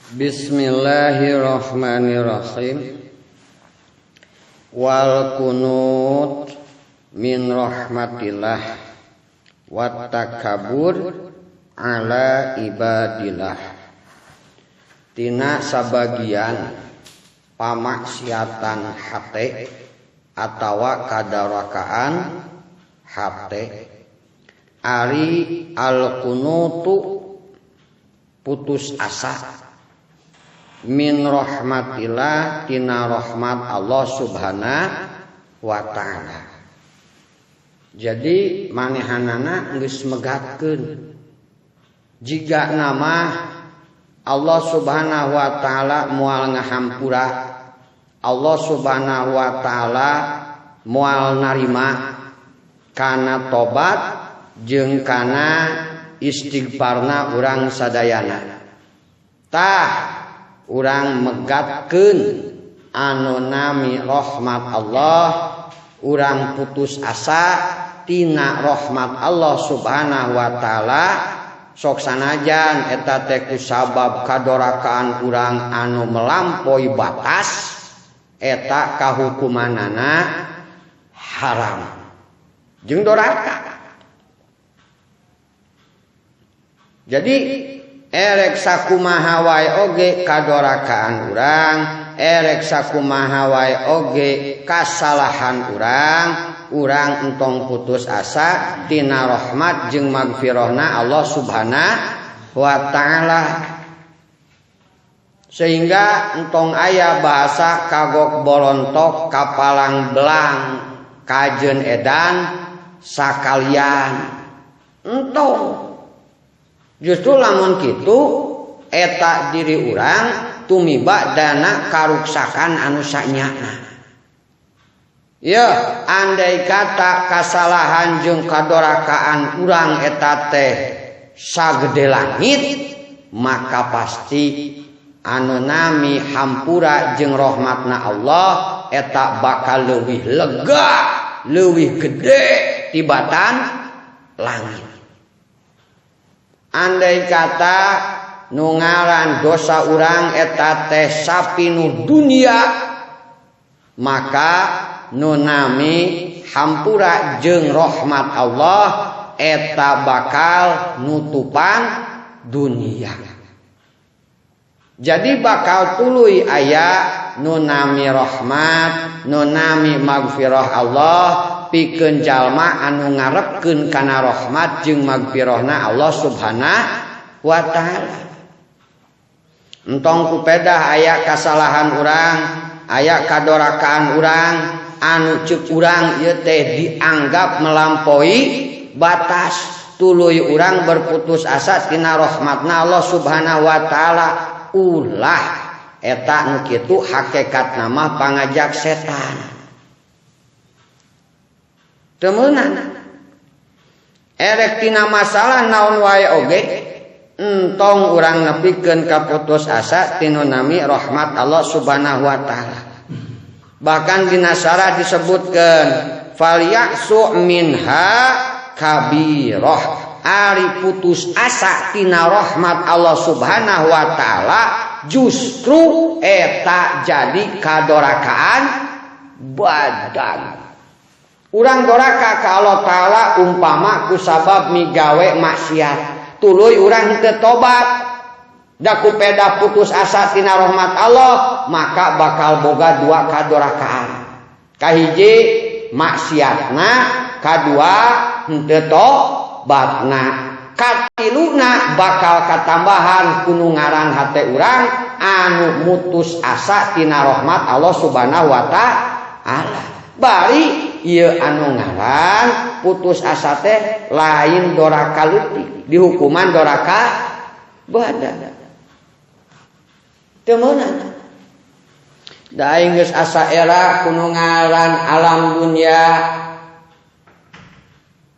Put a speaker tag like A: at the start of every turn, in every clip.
A: Bismillahirrahmanirrahim. Wal kunut min rahmatillah wat takabur ala ibadillah. Tina sabagian pamaksiatan hate atawa kadarakaan hate. Ari al kunutu putus asa min rahmatillah tina rahmat Allah subhanahu wa ta'ala. Jadi manehanana geus megatkeun jiga nama Allah subhanahu wa ta'ala moal ngahampura, Allah subhanahu wa ta'ala moal narima kana tobat jeung kana istighfarna urang sadayana. Tah urang megatkeun anu nami rahmat Allah, urang putus asa tina rahmat Allah subhanahu wa ta'ala. Sok sanajan eta teh kusabab kadorakaan urang anu melampaui batas, eta kahukumanana haram jeung doraka. Jadi erek sakumaha wae oge kadorakaan urang, erek sakumaha wae oge kasalahan urang, urang entong putus asa tina rahmat jeung magfirahna Allah subhanahu wa ta'ala. Sehingga entong aya bahasa kagok bolontok kapalang belang kajen edan sakalian. Entong. Justru lamun kitu eta diri urang tumiba dana karuksakan anu sanyana. Ya, andai kata kasalahan jeung kadorakaan urang eta teh sagede langit, maka pasti anu nami hampura jeung rahmatna Allah eta bakal leuwih lega, leuwih gede tibatan langit. Andai kata nu ngaran dosa urang eta teh sapinu dunia, maka nu nami hampura jeung rahmat Allah eta bakal nutupan dunia. Jadi bakal tuluy aya nu nami rahmat, nu nami magfirah Allah pikeun jalma anu ngarepkeun kana rahmat jeung magfirahna Allah subhanahu wa ta'ala. Entong kupedah aya kasalahan urang, aya kadorakaan urang anu ceuk urang ieu teh dianggap melampaui batas, tuluy urang berputus asa tina rahmatna Allah subhanahu wa ta'ala. Ulah eta nu kitu hakikatna mah pangajak setan. Teu meunang. Erek tina masalah naon wae oge entong urang nepikeun ka putus asa tinu nami rahmat Allah subhanahu wa ta'ala. Bahkan dina syarah disebutkeun falyasu minha kabirah. Ari putus asa tina rahmat Allah subhanahu wa ta'ala justru eta jadi kadorakaan badan. Urang doraka ka Allah ta'ala umpama kusabab migawe maksiat, tuluy urang teu tobat, da kupeda putus asa tina rahmat Allah, maka bakal boga dua kadorakaan. Kahiji maksiatna, kadua henteu tobatna, katiluna bakal katambahan kunu ngaran hate urang anu mutus asa tina rahmat Allah subhanahu wa ta'ala. Bari ieu anu ngaran putus asa teh lain doraka leutik, dihukuman doraka badan. Teu meunang. Da aing geus asa era kunu ngaran alam dunya.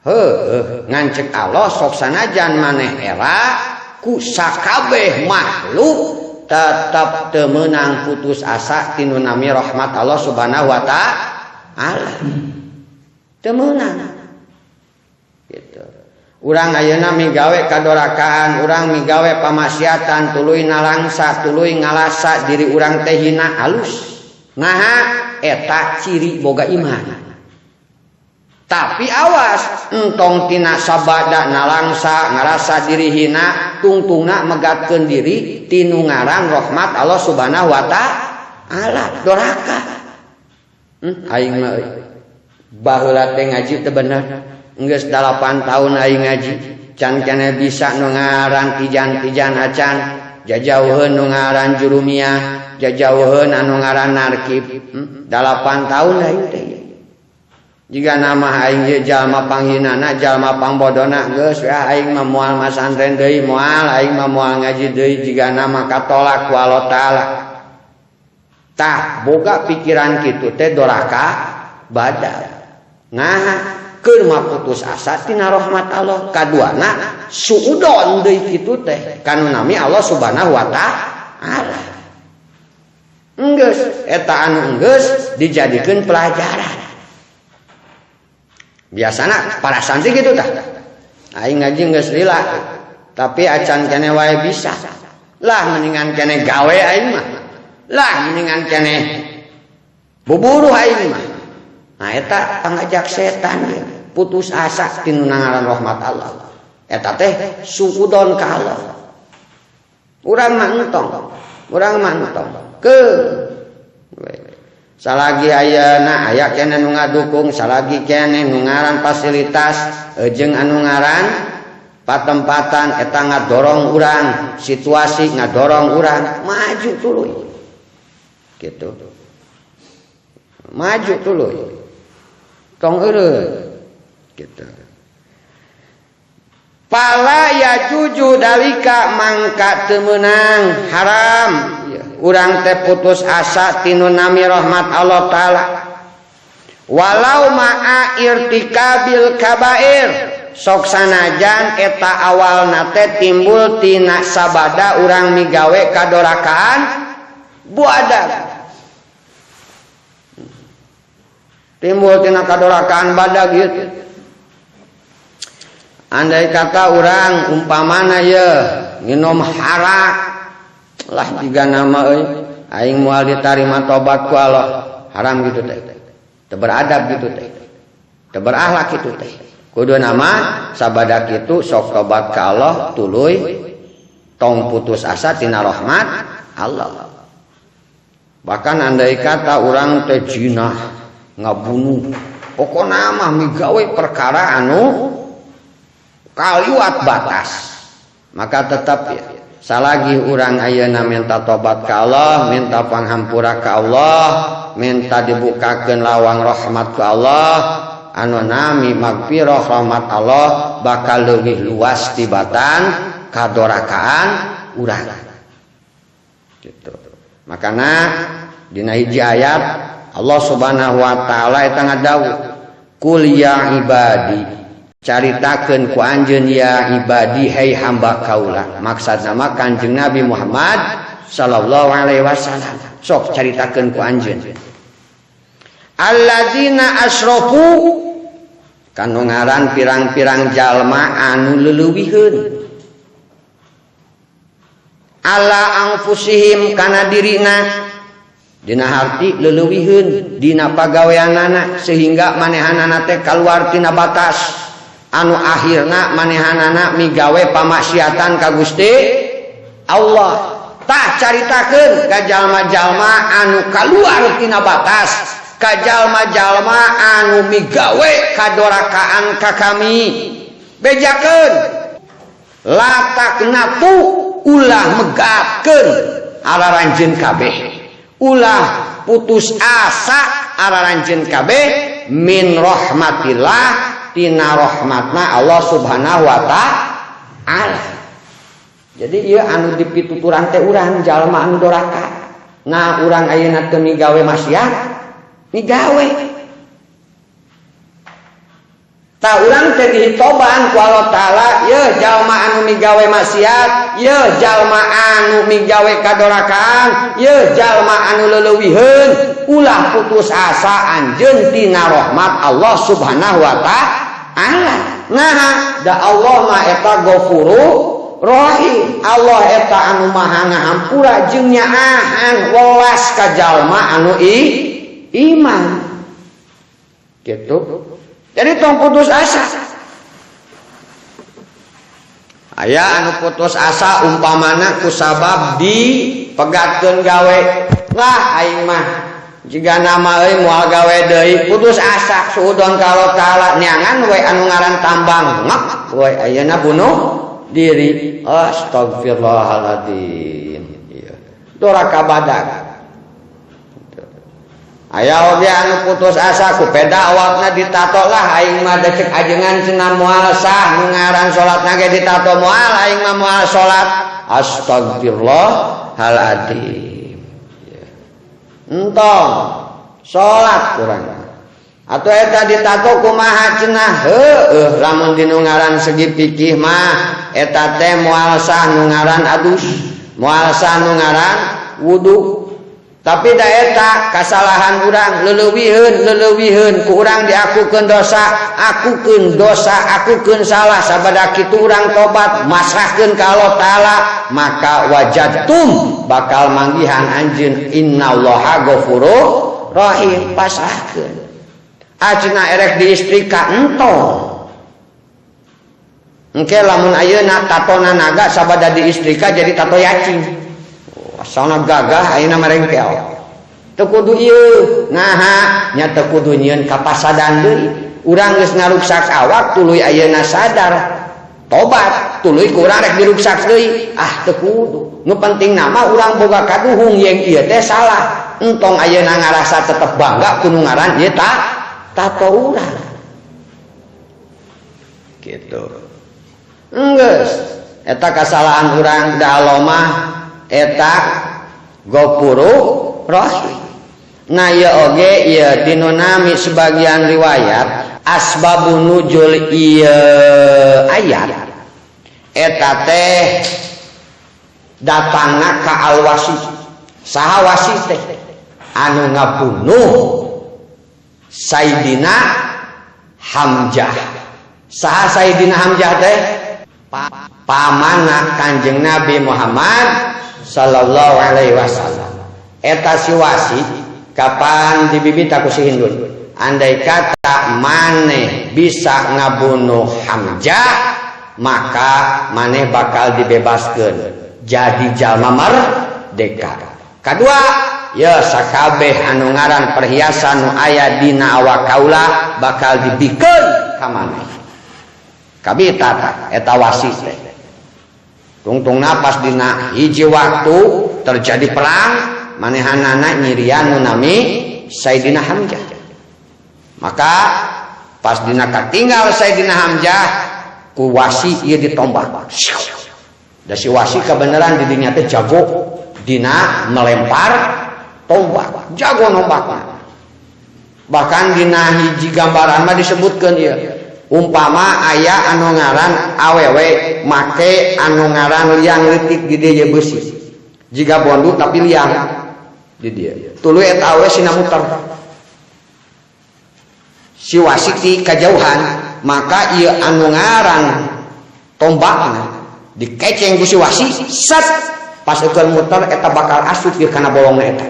A: Heuh, ngancek Allah sok sanajan maneh era ku sakabeh makhluk tetep teu meunang putus asa tinu nami rahmat Allah subhanahu wa ta'ala. Teu meunang. Gitu. Urang ayeuna migawe kadorakaan, urang migawe pamaksiatan, tuluy nalangsa, tuluy ngalasa diri urang teh hina alus. Naha eta ciri boga iman. Tapi awas, entong tina sabada nalangsa ngarasa diri hina, tungtungna megatkeun diri tinu ngaran rahmat Allah Subhanahu wa taala, doraka. Aing mah baheula teh ngaji teu bener. Geus 8 tahun aing ngaji, can keneh bisa nu ngaran tijan-tijan acan, jajauheun nu ngaran jurumiyah, jajauheun anu ngaran narkib. 8 tahun aing teh. Jika nama aing ye jalma panghinana, jalma pangbodona, geus we aing mah moal masantren deui, moal aing mah moal ngaji deui, jika nama katolak ku Allah Taala. Tah boga pikiran kitu teh doraka badal. Nah, keur mah putus asa tina rahmat Allah, kaduana suudon deui kitu teh kanu nami Allah Subhanahu wa taala. Enggeus eta anu enggeus dijadikeun pelajaran. Biasana para santri gitu tah. Aing ngaji geus lila, tapi acan keneh wae bisa. Lah mendingan keneh gawe aing mah. Lah mendingan keneh buburuh aing mah. Nah eta pangajak setan putus asa tinu ngaran rahmat Allah. Eta teh suudon ka Allah. Urang mah entong, urang mah entong. Ke salagi ayeuna aya keneh nu ngadukung, salagi keneh nu ngaran fasilitas jeung anu ngaran patempatan eta ngadorong urang, situasi ngadorong urang maju tuluy. Gitu. Maju tuluy. Tong eureun. Gitu. Pala ya juju dalika mangka teu meunang haram. Urang teh putus asa tinu nami rahmat Allah Taala. Walau ma'a irtikabil kabair, sok sanajan eta awalna teh timbul tina sabada urang migawe kadorakaan buadag. Timbul tina kadorakaan badag ieu. Andai kata urang umpamana ye nginum harak lah jiga nama euy aing moal ditarima tobat ku Allah, haram gitu teh, teu beradab gitu teh, teu berakhlak gitu teh. Kudu nama sabada kitu sok tobat ka Allah tuluy tong putus asa tina rahmat Allah. Bahkan andai kata urang teh jinah ngabunuh, pokona mah migawe perkara anu kaliwat batas, maka tetap ya salagi urang ayeuna minta tobat ka Allah, minta panghampura ka Allah, minta dibukakeun lawang rahmat ka Allah, anu nami magfirah rahmat Allah bakal leuwih luas tibatan kadorakaan urang. Gitu. Makana dina hiji ayat Allah Subhanahu wa taala eta ngadawuh, "Qul ya ibadi," caritakeun ku anjeun ya ibadi hei hamba kaula. Maksudna mah Kanjeng Nabi Muhammad sallallahu alaihi wasallam. Sok caritakeun ku anjeun. Alladzina asrafu kanu ngaran pirang-pirang jalma anu leulewiheun ala anfusihim kana dirina, dina harti leulewiheun dina pagaweanana sehingga manehanana teh kaluar tina batas anu akhirna manehanana migawe pamaksiatan ka Gusti Allah. Tah caritakeun ka jalma-jalma anu kaluar tina batas, ka jalma-jalma anu migawe kadorakaan ka kami. Bejakeun lataknatu ulah megatkeun araranjeun kabeh, ulah putus asa araranjeun kabeh min rahmatillah tina rahmatna Allah Subhanahu wa taala. Jadi ieu anu dipituturan teh urang jalma anu doraka. Nah urang ayeuna teu migawe maksiat, migawe. Tah urang teh dihitoban ku Allah Taala, yeuh jalma anu migawe maksiat, yeuh jalma anu migawe kadorakaan, yeuh jalma anu leulewiheun, ulah putus asa anjeun tina rahmat Allah Subhanahu wa taala. taala. Nah, da Allah mah eta Ghafurur Rahim. Allah eta anu maha ngahampura jeung nyaahan welas ka jalma anu iman. Gitu. Jadi tong putus asa. Aya anu putus asa umpamana kusabab dipegatkeun gawe. Lah aing mah jika nama euy moal gawe deui, putus asa suudon ka Allah taala neangan we anu ngaran tambang ngek we ayeuna bunuh diri. Astagfirullahaladzim. Ieu doraka badag. Aya oge anu putus asa ku peda awakna ditato lah aing mah da cek ajengan cenah moal sah nu ngaran salatna ge ditato moal aing mah moal salat. Astagfirullahaladzim. Entong salat kurang atau eta ditato kumaha cenah heueuh lamun dinu ngaran segi fikih mah eta teh moal sah nu ngaran adus, moal sah nu ngaran wudu. Tapi da eta kasalahan urang leuwihkeun leuwihkeun ku urang diakukeun dosa, akukeun dosa, akukeun salah sabada kitu urang tobat masrahkeun ka Allah taala maka wajadtum bakal manggihan anjeun innallaha ghafurur rahim pasrahkeun. Ajeuna erek diistrika entong. Engke lamun ayeuna tatona naga sabada diistrika jadi tato yacing. Asalna gagah ayeuna marengkel. Teu kudu ieu. Naha nya teu kudu nyieun kapasadan deui. Urang geus ngaruksak awak tuluy ayeuna sadar. Tobat tuluy ku urang rek diruksak deui. Ah teu kudu. Nu penting nama urang boga kaduhung jeung ieu teh salah. Entong ayeuna ngarasa tetep bangga ku nu ngaran ieu tato urang. Gitu. Enggeus eta kasalahan urang da Allah mah eta Ghafurur Rahim. Nah ieu oge ieu dinu nami sebagian riwayat asbabun nuzul ieu ayat eta teh datangna ka Al-Wasi. Saha Wasi teh? Anu ngabunuh Sayyidina Hamzah. Saha Sayyidina Hamzah teh? Pamana Kanjeng Nabi Muhammad sallallahu alaihi wasallam. Eta si Wasi kapan dibibit ku si Hindun. Andai kata maneh bisa ngabunuh Hamzah maka maneh bakal dibebaskeun jadi jalma merdeka. Kadua ya sakabeh anu ngaran perhiasan nu aya dina awak kaula bakal dibikeun ka maneh. Kabita eta Wasi teh. Tungtung napas dina hiji waktu terjadi perang manehanana nyirian nu nami Sayyidina Hamzah. Maka pas dina katinggal Sayyidina Hamzah ku Wasi ieu ditombak. Da si Wasi kebenaran di dinya teh jago dina melempar tombak, jago nombakna. Bahkan dina hiji gambaran mah disebutkeun ieu. Umpama aya anu ngaran awewe make anu ngaran liang leutik di dieu beusi. Jiga bondu tapi liang di dieu. Tuluy eta awewe sina muter. Si Wasi ti kajauhan maka ieu anu ngaran tombakna dikeceng ku si Wasi set pas eukeun muter eta bakal asup ieu kana bolongna eta.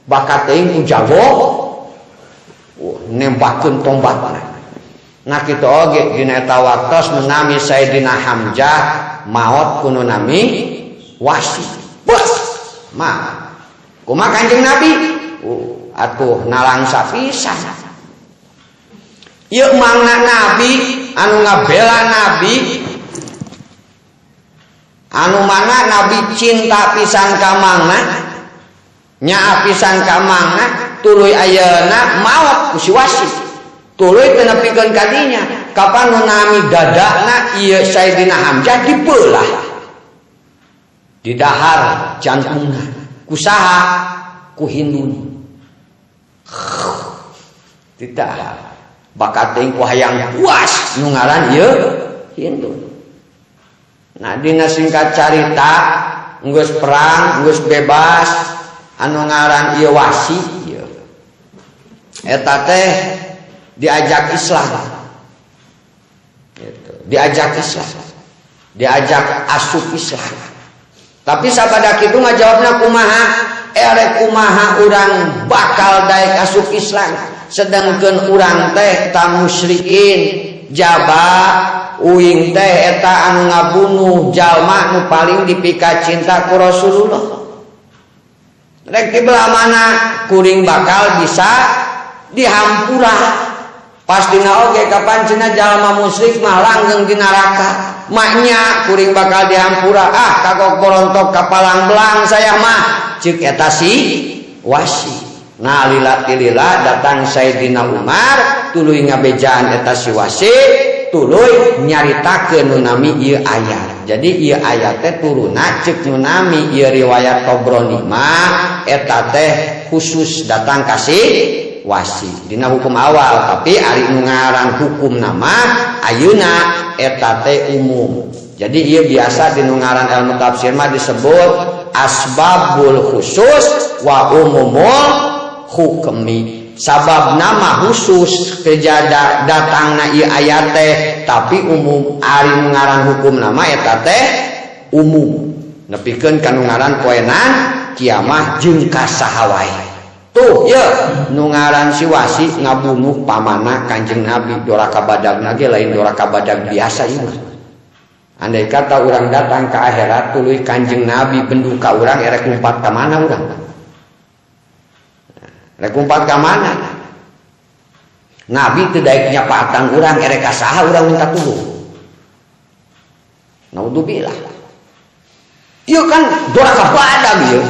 A: Bakat teuing ku jago nembakeun tombakna. Nah kitu oge dina eta waktos nu nami Sayyidina Hamzah maot ku nu nami Wasi. Bos ma kumaha Kanjeng Nabi? Atuh nalangsa pisan. Ieu mangna Nabi anu ngabela Nabi anu mana Nabi cinta pisan ka mangna nyaah pisan ka mangna tuluy ayeuna maot ku si Wasi. Tuluy teu nepikeun ka dinya kapan nu nami dadana ieu Sayyidina Hamzah dibeulah didahar jantungna ku saha ku Hindun didahar bakat teuing ku hayang puas nu ngaran ieu Hindun. Nah dina singkat carita geus perang geus bebas anu ngaran ieu Wasi ieu eta teh diajak Islam. Diajak Islam, diajak asup Islam. Tapi sabada kitu ngajawabna kumaha? Erek kumaha urang bakal daek asup Islam, sedangkeun urang teh ta musyrikin jaba uing teh eta anu ngabunuh jalma nu paling dipika cinta ku Rasulullah. Rek di belah mana kuring bakal bisa dihampura. Pastina oge kapan cenah jalma musyrik mah langgeng di neraka. Maknya kuring bakal dihampura. Ah kagok borontok kapalang belang saya mah ceuk eta si Wasi. Nah lila tilila datang Sayyidina Umar tuluy ngabejaan eta si Wasi, tuluy nyaritakeun nu nami ieu ayat. Jadi ieu ayat teh turunna ceuk nu nami ieu riwayat Tobroni mah eta teh khusus datang ka si Wasi dina hukum awal, tapi ari nu ngaran hukum nama ayeuna eta teh umum. Jadi ieu biasa di nu ngaran ilmu tafsir mah disebut asbabul khusus wa umumul hukmi. Sabab nama khusus kejada datangna ieu ayat teh tapi umum, ari nu ngaran hukum nama eta teh umum nepikeun ka nu ngaran poenan kiamah jeung ka saha wae. Tuh ya nu ngaran si Wasi ngabunuh pamana Kanjeng Nabi, doraka badagna ge lain doraka badag biasa ieu mah. Andai kata urang datang ke akhirat tuluy Kanjeng Nabi bendu ka urang erek lumpat ka mana urang? Erek lumpat ka mana? Nabi teu daek nyapaatan urang erek ka saha urang minta tulung. Naudzubillah. Ieu kan doraka badag ieu.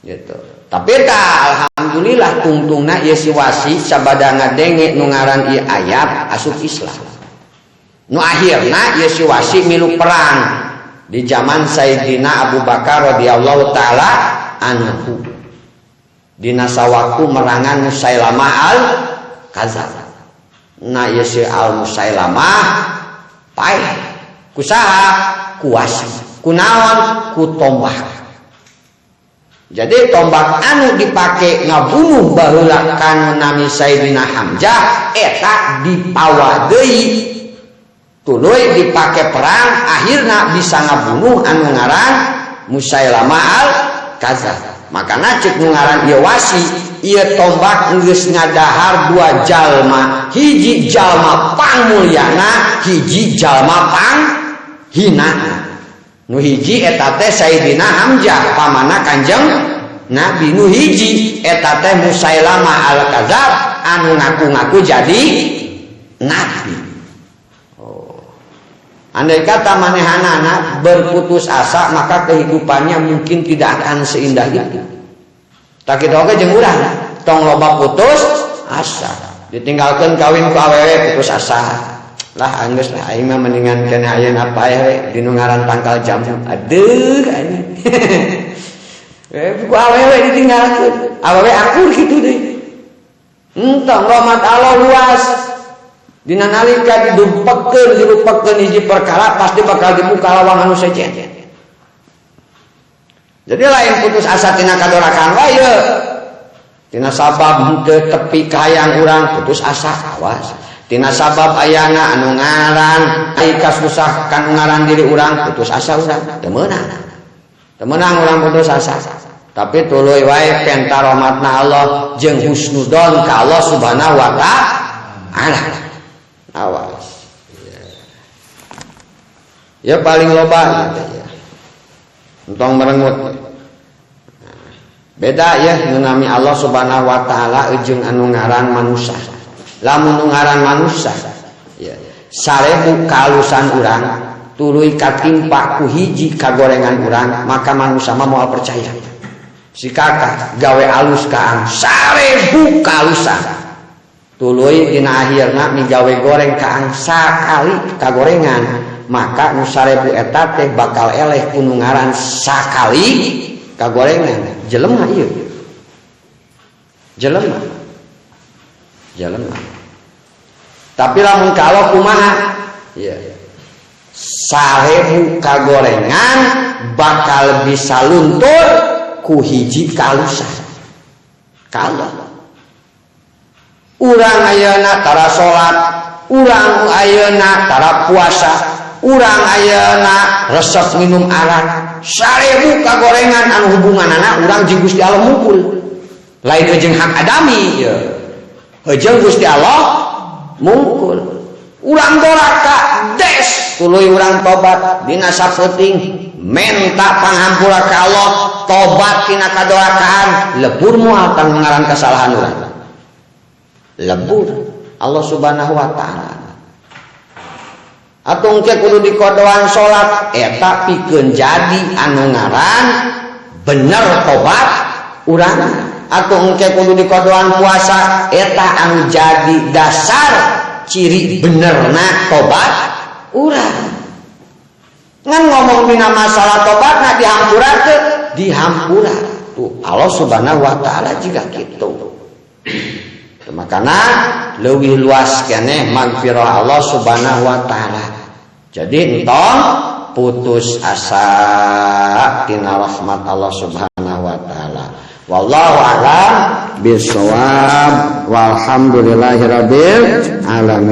A: Gitu. Tapi ta alhamdulillah tungtungna ieu si Wasi sabada ngadenge nu ngaran ieu ayat asup Islam. Nu akhirna ieu si Wasi milu perang di zaman Sayyidina Abu Bakar radhiyallahu taala anhu. Dina sawaktu merangan Musailamah al-Kadzab. Nah ieu si al-Musailamah paeh kusaha ku Wasi, kunaon ku tombak. Jadi tombak anu dipake ngabunuh baheula kanu nami Sayyidina Hamzah eta dipawa deui tuluy dipake perang akhirna bisa ngabunuh anu ngaran Musailamah al-Kadzab. Makana ceuk nu ngaran ieu Wasi ieu tombak geus ngadahar dua jalma, hiji jalma pangmulyana, hiji jalma panghinana. Nu hiji eta teh Sayyidina Hamzah pamana Kanjeng Nabi, nu hiji eta teh Musailamah al-Kadzab anu ngaku-ngaku jadi nabi. Oh. Andai kata manehanana berputus asa maka kehidupannya mungkin tidak akan seindah itu. Tak kitu oge jeung urang, tong loba putus asa. Ditinggalkeun kawin ku awewe putus asa. Lah anggeus lah aing mah mendingan keneh ayeuna paeh we di nu ngaran tangkal jambu. Aduh anjing. Ku awewe ditinggalkeun. Awewe akur kitu deui. Entong rahmat Allah luas. Dina nalika didumpekeun dirupekeun hiji perkara pasti bakal dibuka lawang anu sejen. Jadi lain putus asa tina kadorakan wae ye. Tina sabab henteu tepi kahayang urang putus asa awas. Tina sabab ayana anu ngaran ai kasusah kan ngaran diri urang putus asa urang teu meunang. Teu meunang urang putus asa. Tapi tuluy wae penta rahmatna Allah jeung husnudon ka Allah Subhanahu wa taala. Awas. Ya paling loba gitu ya. Entong merengut. Beda ya nu nami Allah Subhanahu wa taala jeung anu ngaran manusia. Lamun nu ngaran manusia ya 1000 kalusan urang tuluy katimpa ku hiji kagorengan urang maka manusia mah moal percaya. Si kakak gawe alus ka 1000 kalusan. Tuluy dina akhirna migawe goreng ka sakali kagorengan maka nu 1000 eta teh bakal eleh ku nu ngaran sakali kagorengan. Jelema ieu. Jelema. Jelema. Tapi lamun ka Allah kumaha? Ieu. 1000 kagorengan bakal bisa luntur ku hiji kalusan. Ka Allah. Urang ayeuna tara salat, Urang ayeuna tara puasa, urang ayeuna resep minum arak, 1000 kagorengan anu hubunganana urang jeung Gusti Allah mungkul. Lain jeung hak adami ye. Jeung Gusti Allah mungkul. Urang doraka des tuluy urang tobat dina sapeuting menta panghampura ka Allah, tobat tina kadorakaan, lebur moal tang ngaran kesalahan urang. Lebur Allah Subhanahu wa taala. Atau engke kudu dikodoan salat eta pikeun jadi anu ngaran bener tobat urang. Atau engke kudu dikodoan puasa eta anu jadi dasar ciri benerna tobat urang. Ngan ngomong dina masalah tobatna dihampura teu? Dihampura. Tuh Allah Subhanahu wa taala juga kitu. Makana leuwih luas keneh magfirah Allah Subhanahu wa taala. Jadi entong putus asa tina rahmat Allah Subhanahu wa taala. Wallahu a'lam bissawab. Walhamdulillahirabbil alamin.